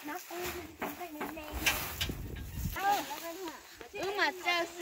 Wb mas tsaw xwb.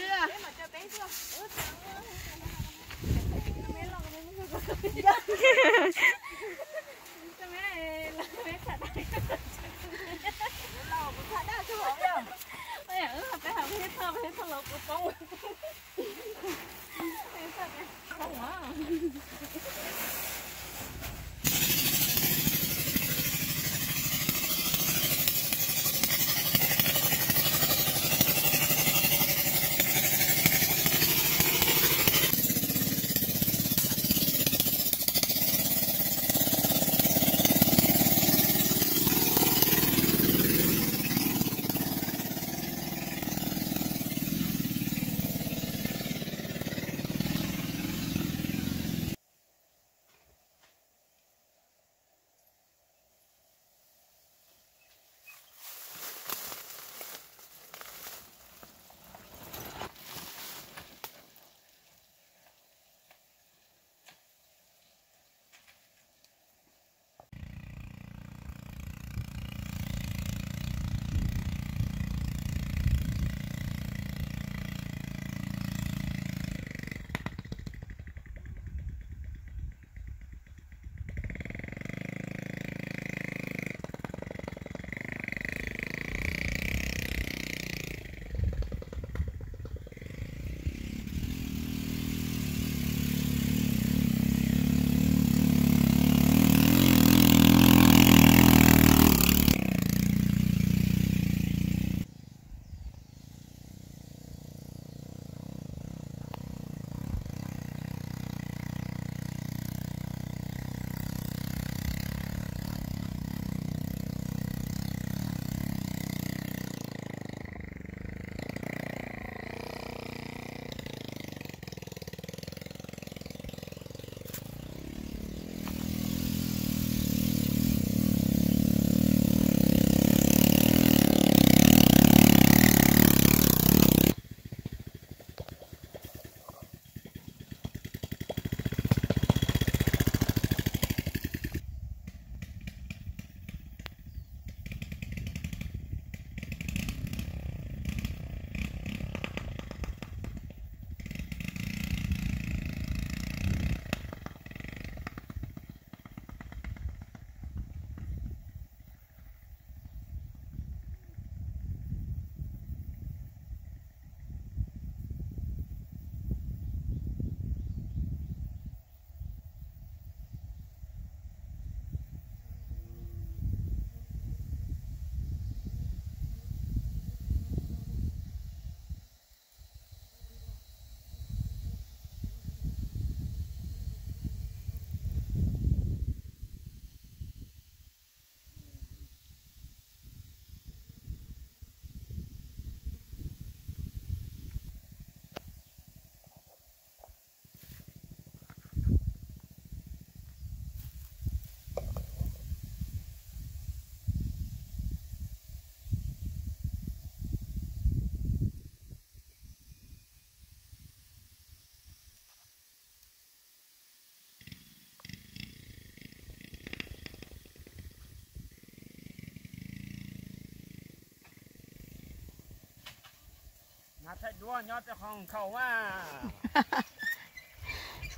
Thaij duab nyob rau hauv nkhaus a.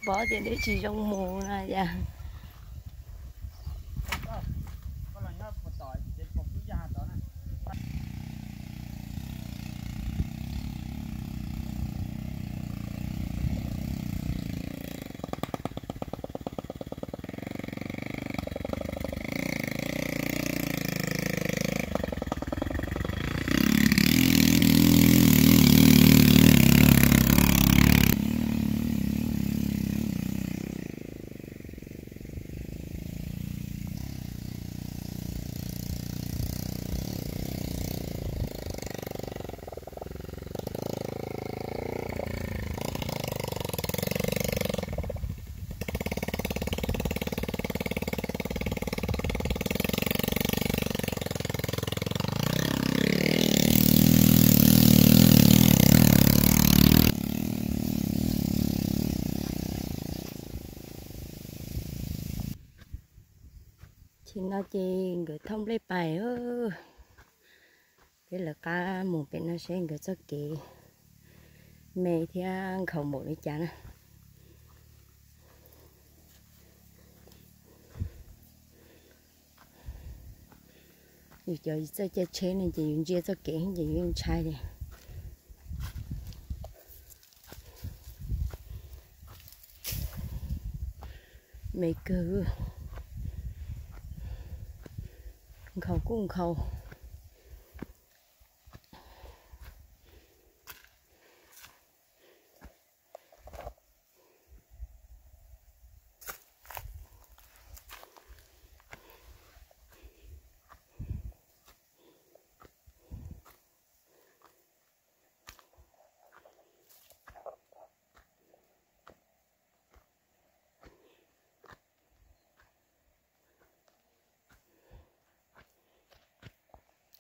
Paub tias neb tsis zoo mus no yog. Ces no ces nkawd thauj nplej pais. Peb lawv qab mus pem no seb nkawd txoj kev me thiab nkhaus npaum li cas na. Yus cov txawj caij tsheb ne ces yus ntsia txoj kev ces yus ntshai li. Me kawg, nkhaus kuj nkhaus.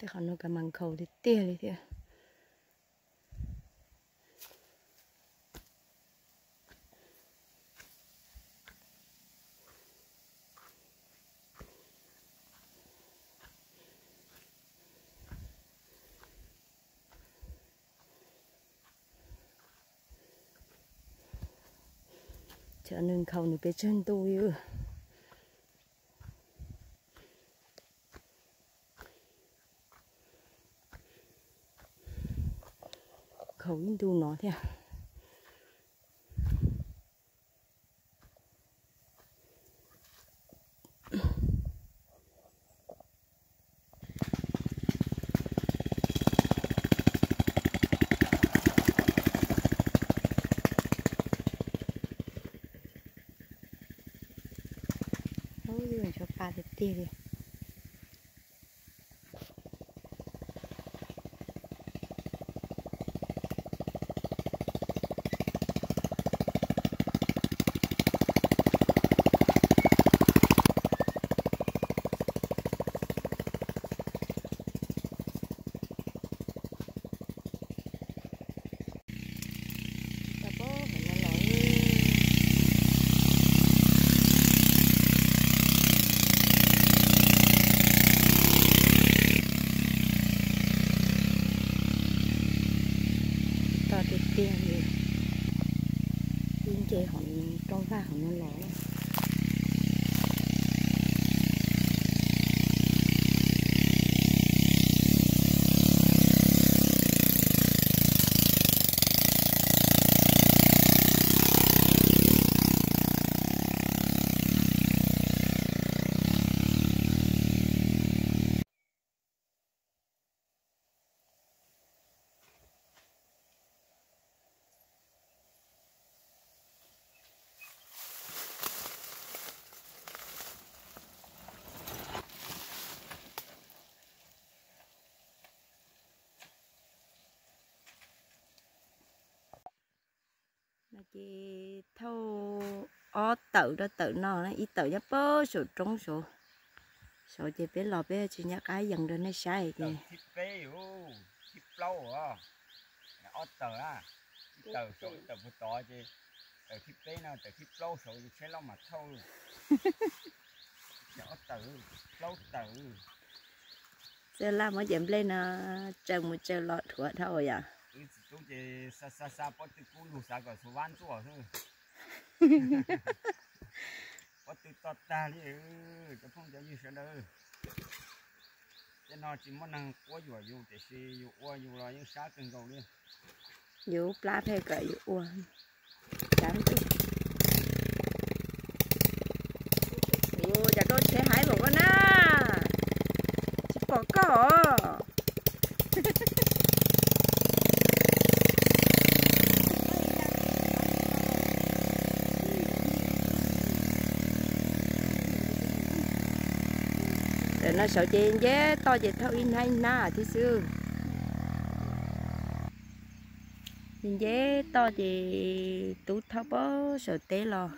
Tej qhov no kav mas nkhaus tiag tiag li thiab. Cov nws nkhaus nws pes tsawg ntu li. Nkhaus ib ntu no thiab. Ub, tshuab pa tiag tiag li. Toj tiag tiag li, ib nce hauv rooj vag hauv no los. No ces thauj ob tawm rau tawm no, ib tawm nyob pem saum roob saud. Saud ces peb los peb tsis nco qab yees rau nej saib ces. Ob tawm, ib tawm puag tod ces tawm thib peb no, tawm thib plaub saud ces tsheb loj mam thauj. Ob tawm, plaub tawm. Txawj laj muab cov nplej no tsaws mus tsaws los dhuav dhau yom. Wb txiv tub ces xa xa xa pob tw kub lug xav kom xuas vab ntxuaj xwb. Pob tw to tag li. Cov phooj cov ywg sawv daws, tej no tsis muaj neeg quab yuam yus tiam sis yus ua yus los yeej sab kawg nkaus li. Yus plab phem kom yus ua. Cas, cas koj tsheb haib npaum koj na, tsis pom koj os. Tam no saud ces nce toj ces thauj ib hnab ib hnab thiab xwb. Nce toj ces tub thauj pem saum teb los,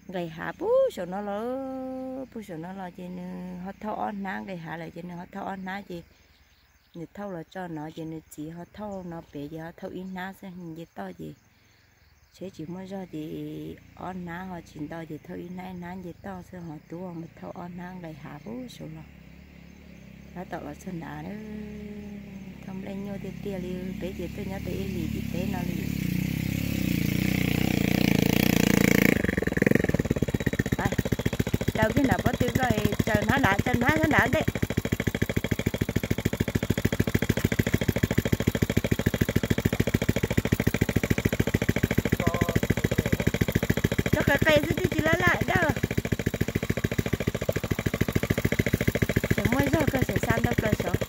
nqes hav pem saum no los, pem saum no los ces nws ho thauj ob hnab, nqes hav lawm ces nws ho thauj ob hnab ces nws thauj los tso no ces nws txiv ho thauj no pem ces ho thauj ib hnab xwb. Nce toj ces tsheb tsis muaj zog ces ob hnab ho tsis nto ces thauj ib hnab ib hnab nce toj xwb, ho tub mus thauj ob hnab nqes hav pem saud los, tab tom los txog nrad lawm. Dej nyuaj tiag tiag li, peb ces tuaj nyob tej ib lim tim teb no li. Daws kiag nram pob tw koj, tsaws hnab nrad, tsaws hnab nrad ntej. Tso qis qis xwb twb tsis laj laj dawb. Tseem muaj zog kawg, tseem xa ntau plaws saud.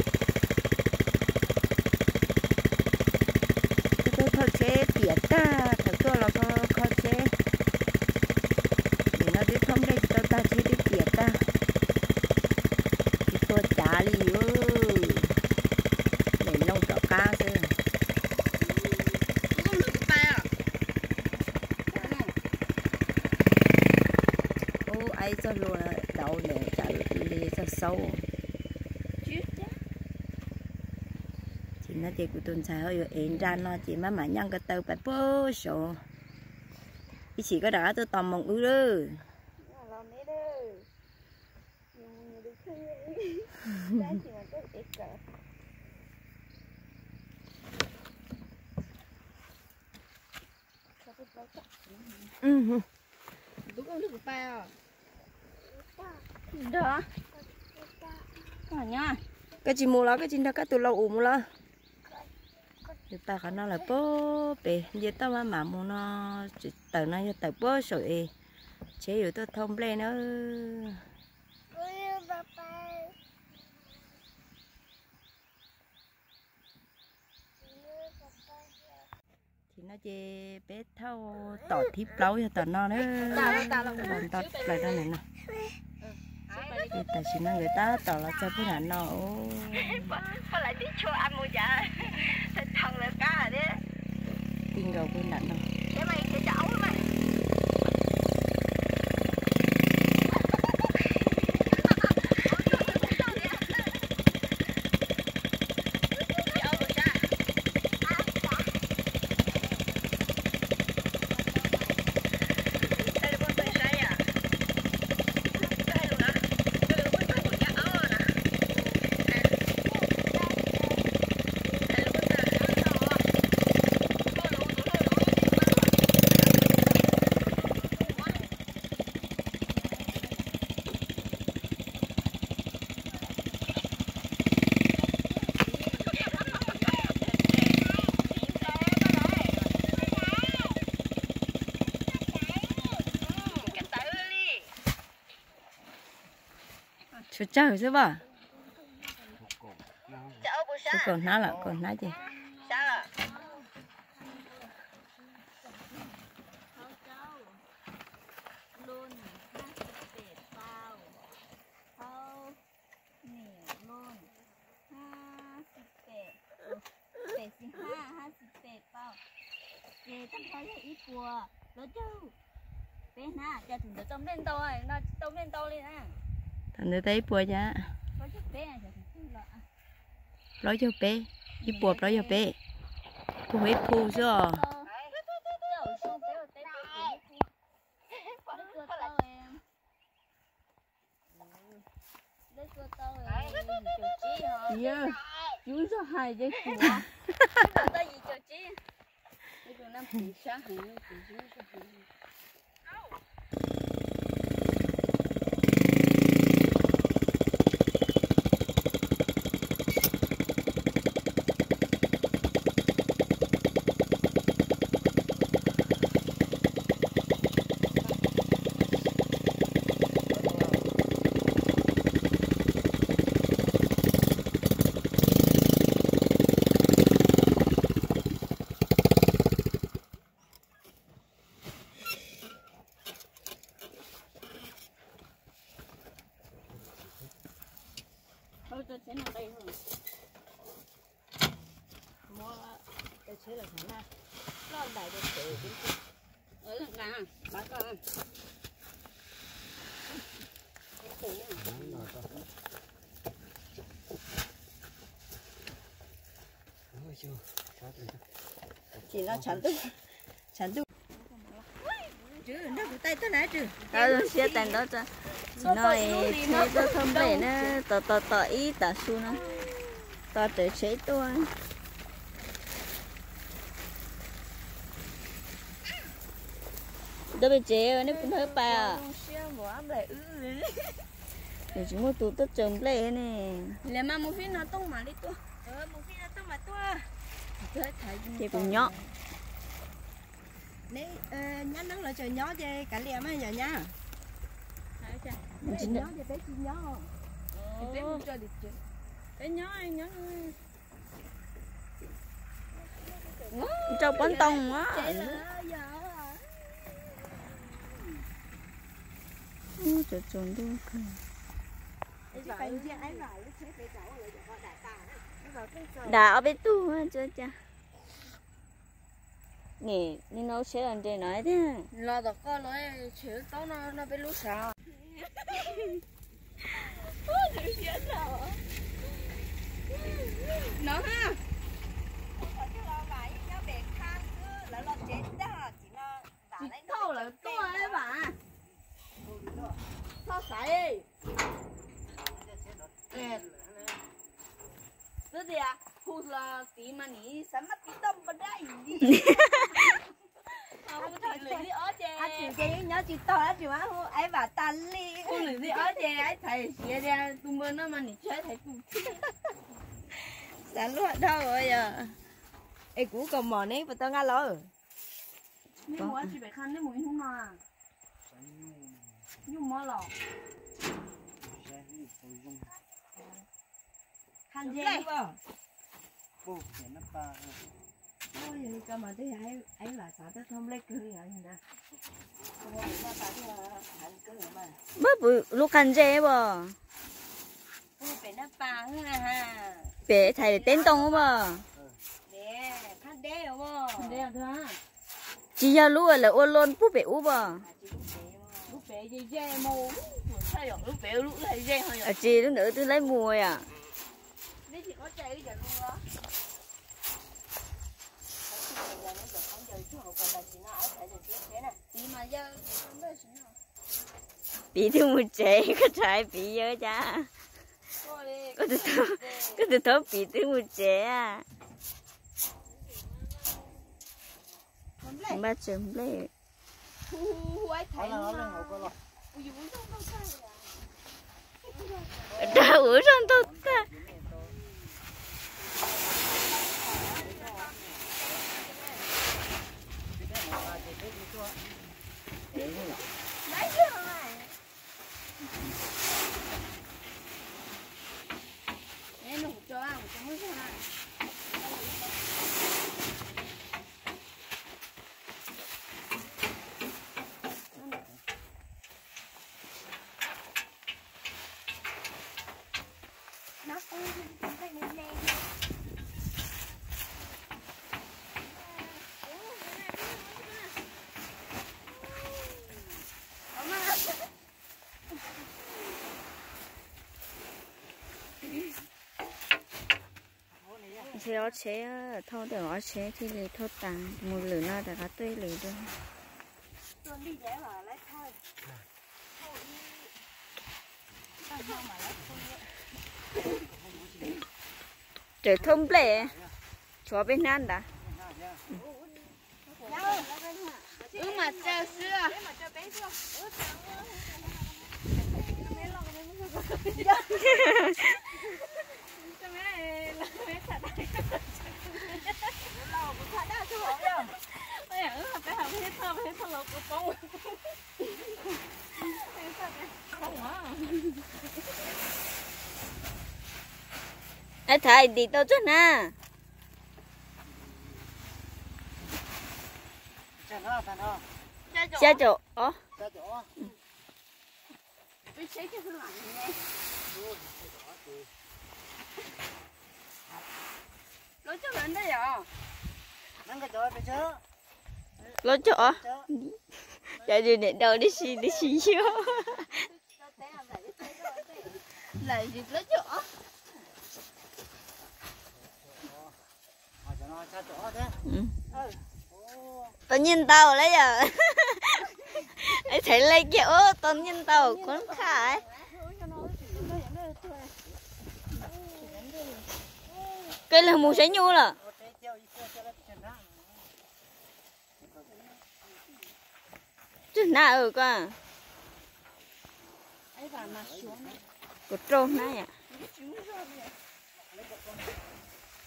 Tej thauj tsheb piam tag, thaum tuaj los kho tsheb. Nim no twb thauj nplej tsis tau tag, tsheb twb piam tag. Tsis tua cav li, nim loo rov qab xwb. Ub, ib txoj hlua dauv ntawm tsam li txoj xaub. Ces no ces kuv tus ntxhais ho yuav ev nra no ces maj mam nyaj ko taw pais puag saud. Ib chim koj rov qab tuaj tos moos wb lawm. Koj tsis mus los koj tsis nrog koj tus lau ub mus los? Yus pais qhov no lawm puag pem, nce toj maj mam mus no, tawm no yog tawm puag saum es tsheb yuav tuaj thauj nplej na. Ces no ces peb thauj tom thib plaub yog tom no na, los nto plaws rau ntawm no. Ces tam sim no nkawd tab tom los txog puag nram no. Ti nkaus puag nram no. Tshuav tsawg xwb as. Tshuav kaum hnab lawm, kaum hnab ces. Ces tag nrho yog ib puas plaub caug peb hnab, cas thaum ntawd tau nplej ntau, no tsis tau nplej ntau li na. Thaum ntawd tau ib puas cas. Plaub caug peb, ib puas plaub caug peb, puag ib phu xwb os. Yog, yus zog hais ces kuv. Ces no tshav ntuj, tshav ntuj. Nrog kuv tais tuaj na Tswm. Siab tais ntaub tso. Tsis no es tsheb tuaj thauj nplej na, tos tos tos ib tav su no. Tos tawm tsheb tuaj. Tuaj pem tsev nej puas nrog wb pais? Nws tsis muaj tus tuaj tsaws nplej ne. Ces kuv nyob. Neb nyob neeb los tseem nyob ces kav liam mas yog nyab. Nyob ces peb tsis nyob. Rau pob ntoo. Tsaus ntuj kawg. Dam ob peb tug tsuas cas. Nim no tsheb los nres no thiab. Los tom qoj los tsheb taub no no peb lub sav. No ha. Tsis thauj lawv tuaj vam. Txhob xaiv. Twb tias hu los tiv mas nim xav maj tiv toj npa dab. Hu lwm li ob ces, ces yeej nyob tsis tau dab tsi mas hu aib vam tas li. Hu lwm li ob ces aib thaiv siav tias tus npawg no mas nim tsis aib thaiv tus. Xav luag dhau yog. Es kuv kaus mom neb puas tau nqa los? Nej mus dab tsi pem qha nej mus ib hnub no? Nyuj mob los? Qha nce. Yog li ko mas twb yog aib vam xav tuaj thauj nplej kawg li os. Muab puv lub qha nce as. Pem thaiv teb ntoo as. Tsis yog lub lawv ua loj pub pem ub as. Tsis, lub ntawd twb laib mus yom. Piv twb mus tsev, koj tseem hais piv yawg cas? Koj tus thaub piv twb mus tsev. Npaj tsaws nplej. Dag ua zog ntau tag. Ntshe ob tsheb, thauj tau ob tsheb thiaj li thauj tas, mus lwm no rov qab tuaj ib lwm dua. Tseem thauj nplej, tshuav peb hnab ntawd. Wb mas tsaws xwb. Aib thaiv ntim tau txog na. Xya caum ob. Plaub caug ob. Cas niam daus tib si tib si yog. Tau nyiaj ntau lawm yom. Txhais lej kiag ub, tau nyiaj ntau khuv qhaj. Peb leeg mus saib nyuj lawm. Tsawg hnab ko? Kaum rau hnab.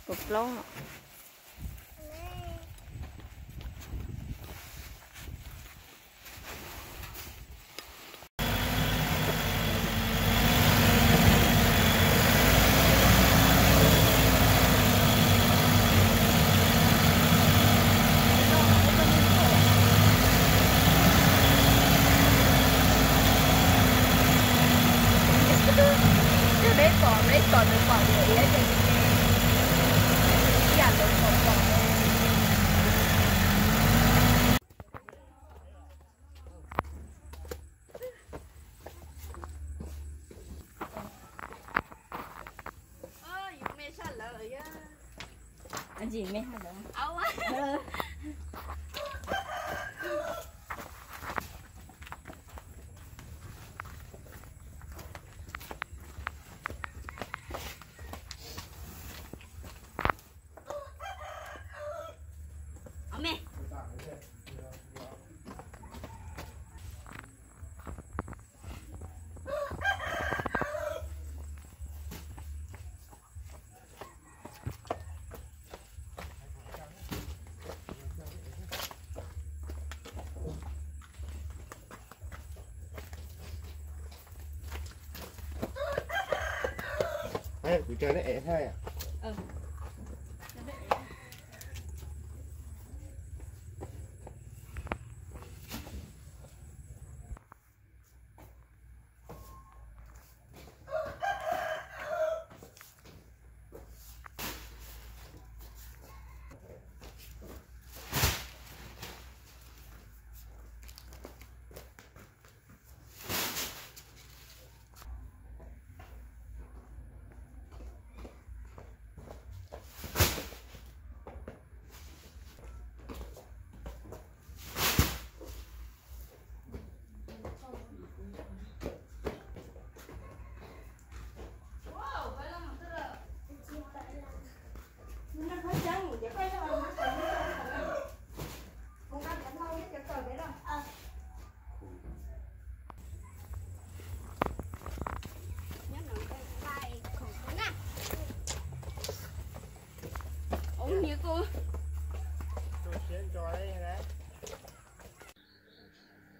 Kaum plaub.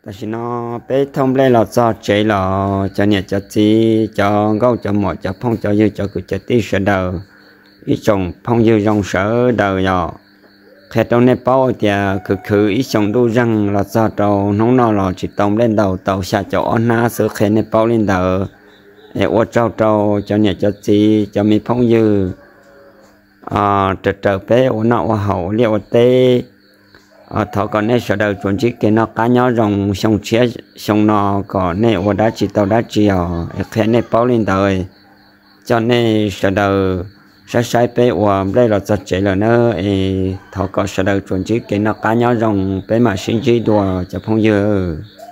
Tam sim no peb thauj nplej los txog tsev los cov niam cov txiv, cov nkauj cov muam, cov phooj cov ywg, cov kwv cov tij sawv daws, ib tsoom phooj ywg zoo sawv daws yom. Qhia rau nej paub tias khwv khwv ib xyoos ntuj zeeg los txog rau hnub no los tsis tau nplej ntau, tau xya caum ob hnab xwb, qhia nej paub li ntawd. Es ua tsaug rau cov niam cov txiv, cov me phooj ywg raws raws peb ua noj ua haus ua liaj ua teb. Thov kom nej sawv daws tsuas ntsib kev noj qab nyob zoo xyoo tshiab xyoo no, kom nej ua dab tsi tau dab tsi os, es qhia nej paub li ntawd. Coj nej sawv daws saib saib peb ua nplej los txog tsev lawm na, es thov kom sawv daws tsuas ntsib kev noj qab nyob zoo, peb mam sib ntsib dua cov phooj ywg.